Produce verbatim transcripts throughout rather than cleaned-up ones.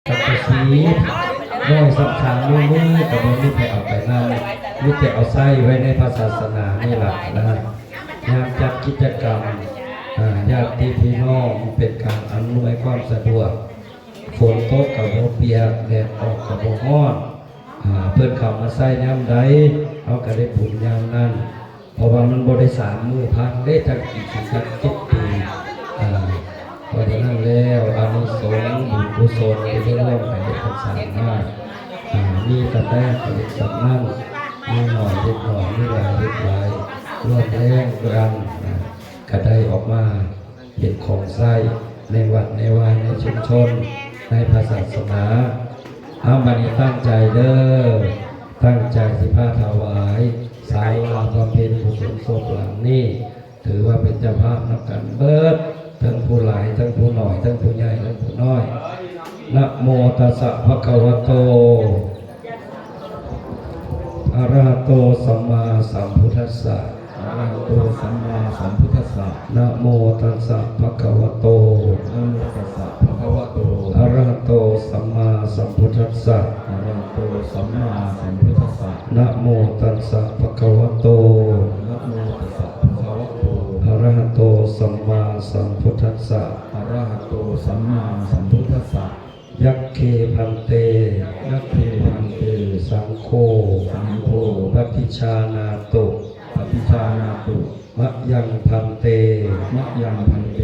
กับกระสีน้อยสักสามมือมือกับบ่มีใครเอาไปนั่นมีแต่เอาใส่ไว้ในพระศาสนานี่แหละนะ ยามจัดกิจกรรม อ่า ญาติพี่น้องเป็นการอำนวยความสะดวก ฝนตกกับบ่เปียก แดดออกกับบ่ฮ้อน อ่า เพิ่นเข้ามาใส่ยามใด เฮาก็ได้บุญยามนั้น เพราะว่ามันบ่ได้สามมื้อพักเด้ จักอีกสิจักเจ็ดปี อ่า เพราะฉะนั้นแล้ว อานิสงส์บุญกุศลที่ได้ร่วมกันได้สร้างมา อ่า มีสำแดงเล็กสำนั้น มีหน่อยเล็กหน่อย มีหลายเล็กหลาย ร่วมแรงกัน อ่า ก็ได้ออกมาเป็นของใช้ในวัดในวาในชุมชน ในพระศาสนา เอาบัดนี้ตั้งใจเด้อ ตั้งใจสิพาถวายศาลาบำเพ็ญกุศลศพหลังนี้ ถือว่าเป็นเจ้าภาพนำกันเบิด ทั้งผู้หลาย ทั้งผู้น้อย ทั้งผู้ใหญ่ ทั้งผู้น้อย นะโมตัสสะภะคะวะโต อะระหะโต สัมมาสัมพุทธัสสะ อะระหะโต สัมมาสัมพุทธัสสะ นะโมตัสสะภะคะวะโต นะโมตัสสะภะคะวะโต อะระหะโต สัมมาสัมพุทธัสสะ อะระหะโต สัมมาสัมพุทธัสสะ นะโมตัสสะภะคะวะโต นะโมตัสสะภะคะวะโต อะระหะโต สัมมาสัมพุทธัสสะ อะระหะโต สัมมาสัมพุทธัสสะ ยัคเค ภันเต ยัคเค ภันเต สังโฆ สังโฆ ปัจจานาตุ ปัจจานาตุ มะยัง ภันเต มะยัง ภันเต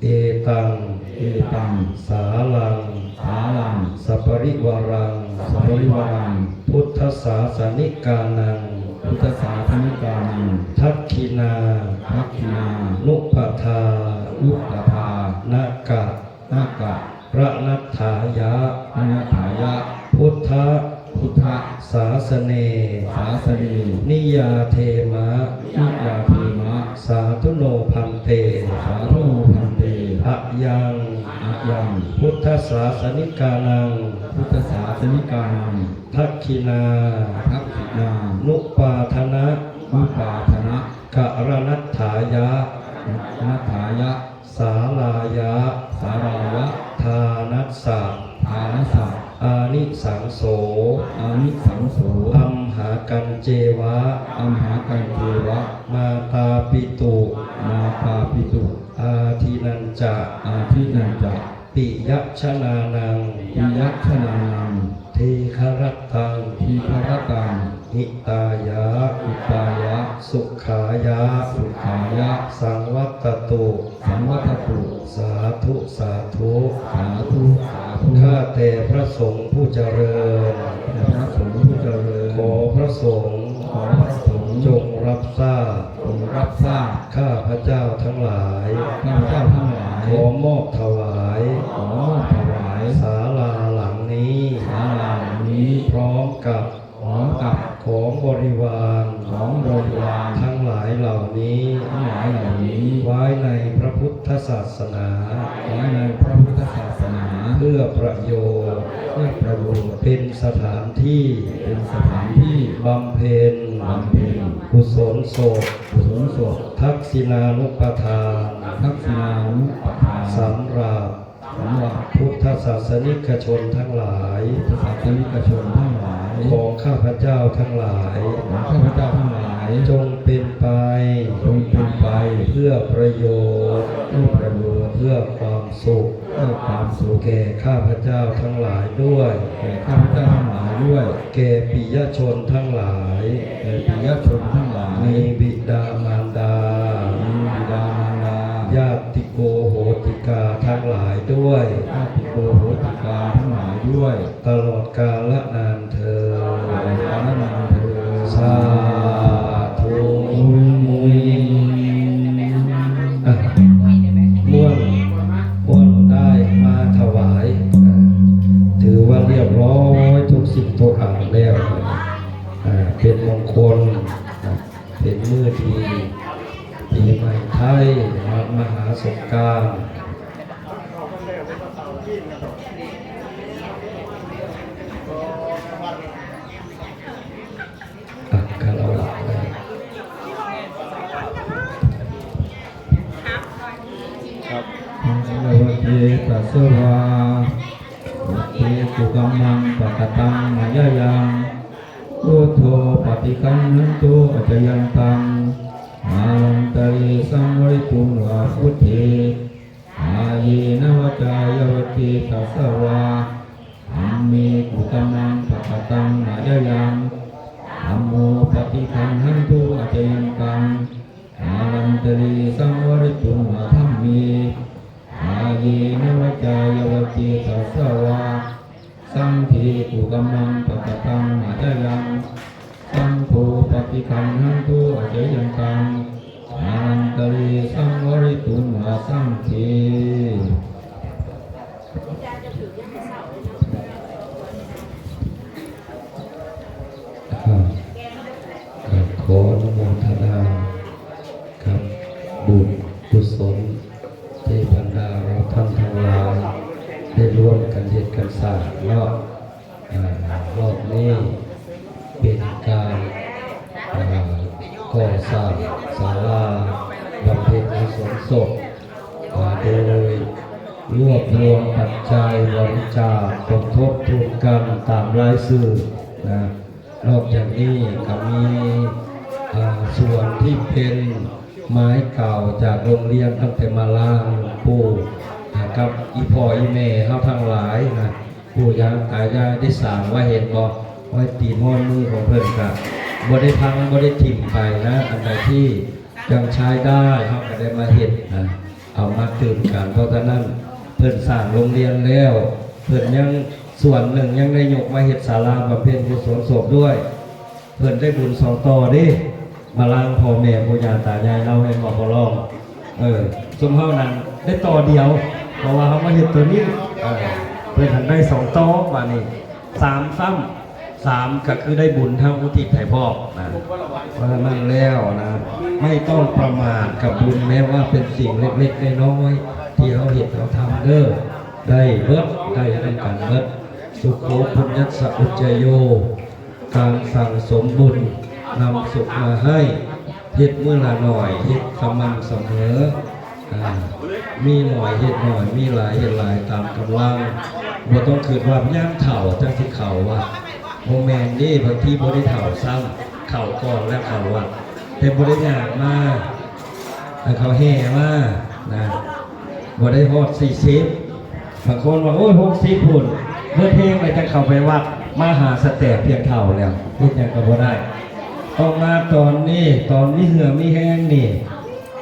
เอตัง เอตัง สาลัง สาลัง สปริวารัง สปริวารัง พุทธศาสนิกานัง พุทธศาสนิกานัง ทักขินา ทักขินา นุปปทา นุปปทา นากะ นากะ รณัฏฐายะ รณัฏฐายะ พุทธ พุทธ สาสเน สาสเน นิยาเทมะ นิยาเทมะ สาธุโน ภันเต สาธุโน ภันเต อะยัง อะยัง พุทธศาสนิกานัง พุทธศาสนิกานัง ทักขินา ทักขินา นุปาทนะ นุปาทนะ กรณัฏฐายะ กรณัฏฐายะ สาลายะ สาลายะ ทานัสสะ ทานัสสะ อานิสังโส อานิสังโส อัมหากัญเจวะ อัมหากัญเจวะ มาตาปิตุ มาตาปิตุ อาทินันจะ อาทินันจะ ปิยชนานัง ปิยชนานัง ทีฆรัตตัง ทีฆรัตตัง หิตายะ หิตายะ สุขายะ สุขายะ สังวัตตุ สังวัตตุ สาธุ สาธุ สาธุ สาธุ ข้าแต่พระสงฆ์ผู้เจริญ ข้าแต่พระสงฆ์ผู้เจริญ ขอพระสงฆ์ ขอพระสงฆ์ จงรับทราบ จงรับทราบ ข้าพเจ้าทั้งหลาย ข้าพเจ้าทั้งหลาย ขอมอบถวาย ขอมอบถวาย ศาลาหลังนี้ ศาลาหลังนี้ พร้อมกับ พร้อมกับ ของบริวาร ของบริวาร ทั้งหลายเหล่านี้ ทั้งหลายเหล่านี้ ไว้ในพระพุทธศาสนา ไว้ในพระพุทธศาสนา เพื่อประโยชน์ เพื่อประโยชน์ เป็นสถานที่ เป็นสถานที่ บำเพ็ญ บำเพ็ญ กุศลศพ กุศลศพ ทักษิณานุปทาน ทักษิณานุปทาน สำหรับ สำหรับ พุทธศาสนิกชนทั้งหลาย พุทธศาสนิกชนทั้งหลาย ของข้าพเจ้าทั้งหลาย ของข้าพเจ้าทั้งหลาย จงเป็นไป จงเป็นไป เพื่อประโยชน์ เพื่อประโยชน์ เพื่อความสุข เพื่อความสุข แก่ข้าพเจ้าทั้งหลายด้วย แก่ข้าพเจ้าทั้งหลายด้วย แก่ปิยชนทั้งหลาย แก่ปิยชนทั้งหลาย มีบิดามารดา มีบิดามารดา ญาติโกโหติกาทั้งหลายด้วย ญาติโกโหติกาทั้งหลายด้วย ตลอดกาลนานเทอญ ตลอดกาลนานเทอญ สาธุ อ่ะ ม่วน ม่วนได้มาถวาย อ่า ถือว่าเรียบร้อยทุกสิ่งทุกอย่างแล้ว อ่า เป็นมงคล อ่า เป็นมื้อดี ปีใหม่ไทย มามหาสงกรานต์ อ่ะ คารวะเลย ครับ มังสรวะเจตสวา พุทโธ Kukammaṃ pakataṃ mayā yaṃ, buddho paṭiggaṇhatu accayantaṃ, kālantare saṃvarituṃ va buddhe, kāyena vācāya va cetasā vā. Dhamme kukammaṃ pakataṃ mayā yaṃ, dhammo paṭiggaṇhatu accayantaṃ, kālantare saṃvarituṃ va dhamme, kāyena vācāya va cetasā vā. Saṅghe kukammaṃ pakataṃ mayā yaṃ, saṅgho paṭiggaṇhatu accayantaṃ, kālantare saṃvarituṃ va saṅghe. อ่าขออนุโมทนาครับ บุญกุศลที่บรรดาเราท่านทั้งหลายได้ร่วมกันเฮ็ดกันสร้างเนาะ อ่ารอบนี้เป็นการอ่าก่อสร้างศาลาบำเพ็ญกุศลศพอ่าโดยรวบรวมปัจจัยบริจาคสมทบทุนกันตามรายชื่อนะ นอกจากนี้ก็มีอ่าส่วนที่เป็นไม้เก่าจากโรงเรียนตั้งแต่มาลางหลวงปู่นะครับ อีพ่ออีแม่เฮาทั้งหลายนะ ปู่ย่าตายายได้สร้างไว้ เห็นบ่ ไว้ตีนห้อยมือของเพิ่นกะบ่ได้พังบ่ได้ถิ่มไปนะ อันใดที่ยังใช้ได้เฮาก็ได้มาเฮ็ดนะ เอามาตื่มกัน เพราะฉะนั้นเพิ่นสร้างโรงเรียนแล้ว เพิ่นยังส่วนหนึ่งยังได้ยกมาเฮ็ดศาลาบำเพ็ญกุศลศพด้วย เพิ่นได้บุญสองต่อเด้ มาลางพ่อแม่ปู่ย่าตายายเฮาให้บ่พอลอง เออ ซุมเฮานั้นได้ต่อเดียว เพราะว่าเฮามาเฮ็ดตัวนี้ เออ เพิ่นหั้นได้สองต่อ บาดนี้สามซ้ำ สามก็คือได้บุญทั้งอุทิศให้พ่อนะ เพราะฉะนั้นแล้วนะ ไม่ต้องประมาทกับบุญแม้ว่าเป็นสิ่งเล็กๆน้อยๆที่เฮาเฮ็ดเฮาทำเด้อ ได้เบิด ได้นำกันเบิด สุโขปุญญัสสะอุจจโย การสั่งสมบุญนำสุขมาให้ เฮ็ดมื้อละหน่อย เฮ็ดสม่ำเสมอ อ่า มีหน่อยเฮ็ดหน่อย มีหลายเฮ็ดหลายตามกำลัง บ่ต้องคิดว่ายามเฒ่าจั่งสิเข้าวัด บ่แม่นเด้ บางทีบ่ได้เฒ่าซ้ำ เข้าก่อนแล้วเข้าวัด แต่บ่ได้ย่างมา ให้เขาแห่มา นะ บ่ได้ฮอดสี่สิบ บางคนว่า โอ้ย หกสิบพุ้น เบิดแฮงแล้วจั่งเข้าไปวัด มาหาสแตกเพียงเฒ่าแล้ว เฮ็ดหยังก็บ่ได้ ต้องมาตอนนี้ ตอนมีเหื่อมีแฮงนี่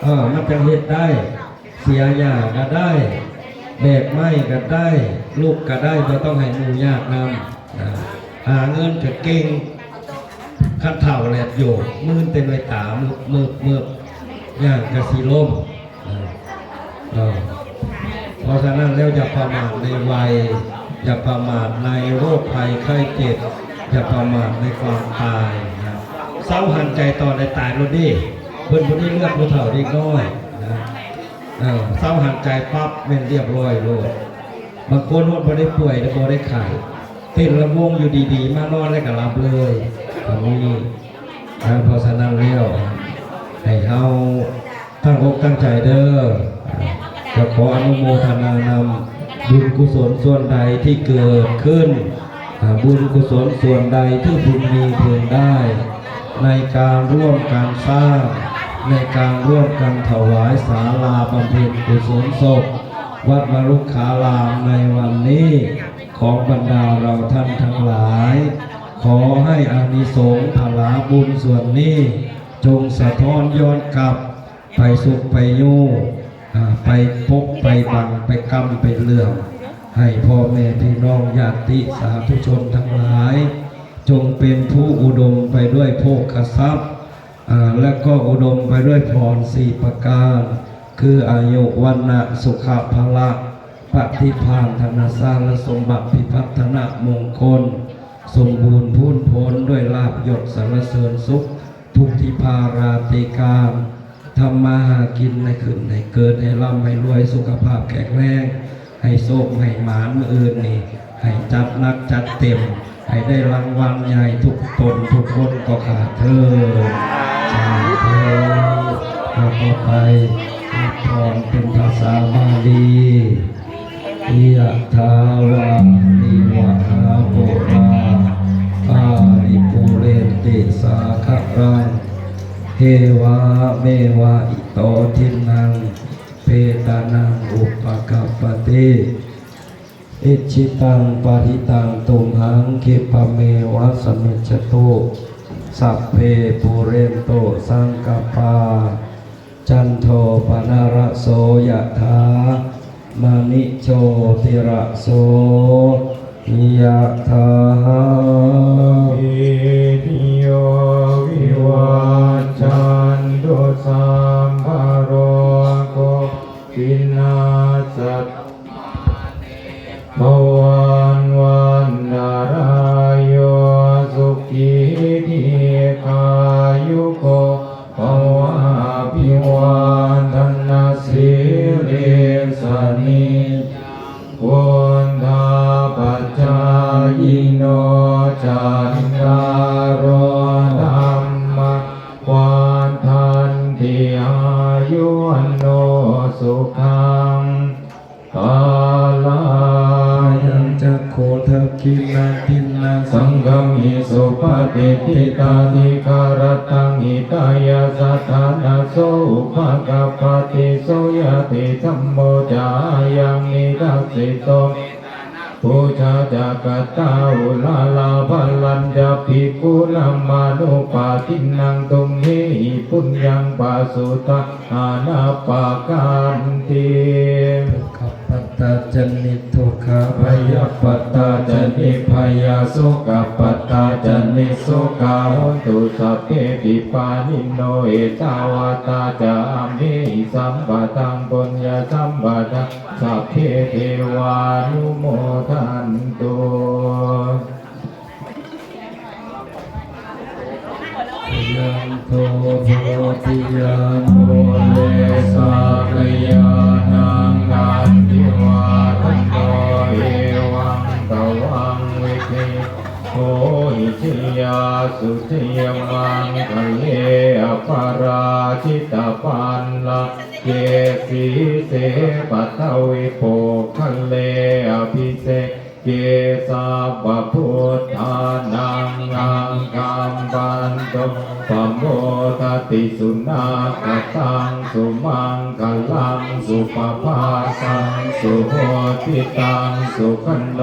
เออ มันจั่งเฮ็ดได้ เสียหญ้าก็ได้ แบกไม้ก็ได้ ลุกก็ได้ บ่ต้องให้หมู่ยากนำ นะ หาเงินก็เก่ง คันเฒ่าแล้วโยก มืนเป็นไว้ตา มึบ มึบ มึบ ย่างก็สิล้ม นะ เออ เพราะฉะนั้นแล้วอย่าประมาทในวัย อย่าประมาทในโรคภัยไข้เจ็บ อย่าประมาทในความตายนะ เซาหันใจตอนได้ตายโลดเด้ เพิ่นบ่ได้เลือกผู้เฒ่าเด็กน้อยนะ เออ เซาหันใจปั๊บแม่นเรียบร้อยโลด บางคนว่าบ่ได้ป่วยและบ่ได้ไข้ เต้นลำวงอยู่ดีๆ มานอนแล้วก็หลับเลย ก็มีนะ เพราะฉะนั้นแล้ว ให้เฮาตั้งอกตั้งใจเด้อ ก็ขออนุโมทนานำบุญกุศลส่วนใดที่เกิดขึ้น อ่า บุญกุศลส่วนใดที่พึงมีพึงได้ ในการร่วมกันสร้าง ในการร่วมกันถวายศาลาบำเพ็ญกุศลศพ วัดมรุขารามในวันนี้ ของบรรดาเราท่านทั้งหลาย ขอให้อานิสงส์ผลาบุญส่วนนี้ จงสะท้อนย้อนกลับไปสุขไปอยู่ อ่า ไปปกไปบัง ไปกำไปเหลื่อม ให้พ่อแม่พี่น้องญาติสาธุชนทั้งหลาย จงเป็นผู้อุดมไปด้วยโภคทรัพย์ อ่า และก็อุดมไปด้วยพรสี่ประการ คืออายุ วรรณะ สุขะ พละ ปฏิภาณ ธนสารสมบัติ พิพัฒนมงคล สมบูรณ์พูนพ้นด้วยลาภยศสรรเสริญสุข ทุกทิพาราตรีการ ทำมาหากินให้ขึ้นให้เกิด ให้ร่ำให้รวย สุขภาพแข็งแรง ให้โชคให้หมาน มื้ออื่นนี่ ให้จัดหนักจัดเต็ม ให้ได้รางวัลใหญ่ทุกตนทุกคนก็ขาดเถิด สาธุ ต่อไปรับพรเป็นภาษาบาลี ยะถาวาริว เอวะเมวะอิโตทินนัง เปตานังอุปกัปปติ อิจฉิตังปะริตังตุมหัง คิปะเมวะสะมิจจตุ สัพเพปูเรนตุสังกัปปา จันโทปะนะระโสยะถา มะณิโชติระโสยะถา สัพพีติโยวิวัชชันตุ สัพพะโรโควินัสสะ ภะวันวันตะรายโย สุขีทีฆายุโก ภะวะ อภิวาทะนะสีลิสสะนิจจัง วุฑฒาปะจายิโน จัตตาโร ธัมมา วัฑฒันติ อายุ วัณโณ สุขัง พะลัง ยังจักโขทักขินาทินนา สังฆามิสุปะติฏฐิตา ทิคารัตตัง หิตายะสัทธานะ โส อุปะกัปปะติ โส ญาติธัมโม จะ อายัง นิทัสสิโต เมตตานะ ปูชา จะ กัตตา อุราลา ภะลัญจะ ภิกขุนามานุปาทินนัง ตุมเมหิ ปุญญัง ปะสุทา อานาปะกันติ ทุกขปัตตาจะนิทุกขา ภยปัตตาจะนิภยา โสกปัตตาจะนิโสกา โหนตุ สัพเพปิปานิโน เอตาวาตา จะ อัมเหหิ สัมปะทัง ปุญญะสัมปะทัง สัพเพเทวานุโมทันตุ ยันโต โพธิยาโน เร สักขยานัง นันทิวาทะโน เอวังตวัง วิเท โหหิ ชยาสุชยมังคะเล อปาราจิตปัลลา เก สีเส ปัทวิโภคะเล อภิเสก เก สัพพะพุทธานัง อังคัมปันโต ปะโมทะติ สุนาคะตัง สุมังคะลัง สุปะภาตัง สุโหติตัง สุขโณ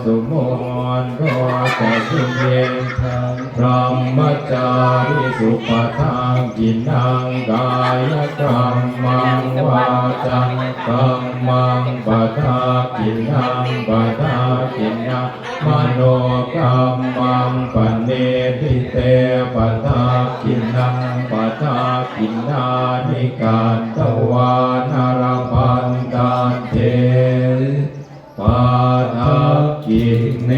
สุมุหโณโท จะ สุเยทัง บรหมจาริสุ ปะทักขิณัง กายะกัมมัง วาจากัมมัง ปะทักขิณัง ปะทักขิณัง มโนกัมมัง ปะเนทธิเต ปะทักขิณัง ปะทักขิณานิ กัตตวานะ ละพันตัตเถ ปาทกิเน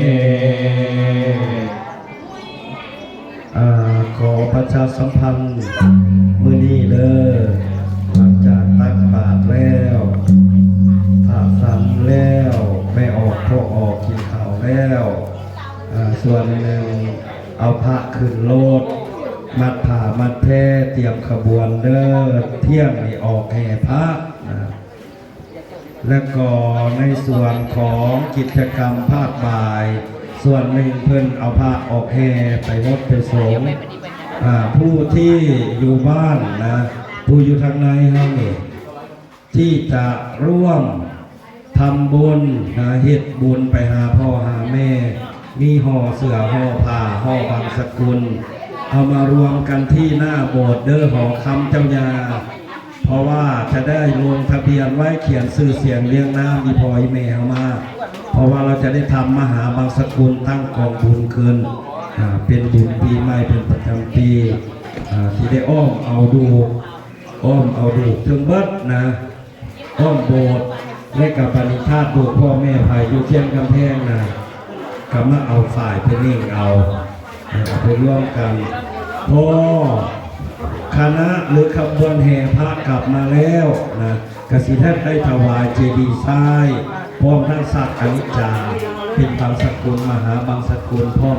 อ่า ขอประชาสัมพันธ์ มื้อนี้เด้อ หลังจากตักบาตรแล้ว พระฉันแล้ว แม่ออกพ่อออกกินข้าวแล้ว อ่า ส่วนหนึ่งเอาพระขึ้นรถ มัดผ้ามัดแพร เตรียมขบวนเด้อ เที่ยงนี่ออกแห่พระนะ และก็ในส่วนของกิจกรรมภาคบ่าย ส่วนหนึ่งเพิ่นเอาพระออกแห่ไปวัดไปสงฆ์ อ่า ผู้ที่อยู่บ้านนะ ผู้อยู่ทางในเฮานี่ ที่จะร่วมทำบุญนะ เฮ็ดบุญไปหาพ่อหาแม่ มีห่อเสื้อห่อผ้าห่อบังสกุล เอามารวมกันที่หน้าโบสถ์เด้อ หอคำเจ้าย่า เพราะว่าจะได้ลงทะเบียนไว้เขียนชื่อเสียงเรียงนามอีพ่ออีแม่เฮามา เพราะว่าเราจะได้ทำมหาบังสกุลตั้งกองบุญขึ้น อ่า เป็นบุญปีใหม่เป็นประจำปี อ่า ที่ได้อ้อมเอาดูก อ้อมเอาดูกเทิงเบิดนะ อ้อมโบสถ์ และกับปณิธาตุดูกพ่อแม่ไผอยู่เคียงกำแพงนะ ก็มาเอาฝ่ายไปนิ่งเอา เอาไปร่วมกัน พอคณะหรือขบวนแห่พระกลับมาแล้วนะ กสิทัดได้ถวายเจดีย์ทราย พร้อมทั้งสักอนิจจา เป็นบังสกุล มหาบังสกุล พร้อม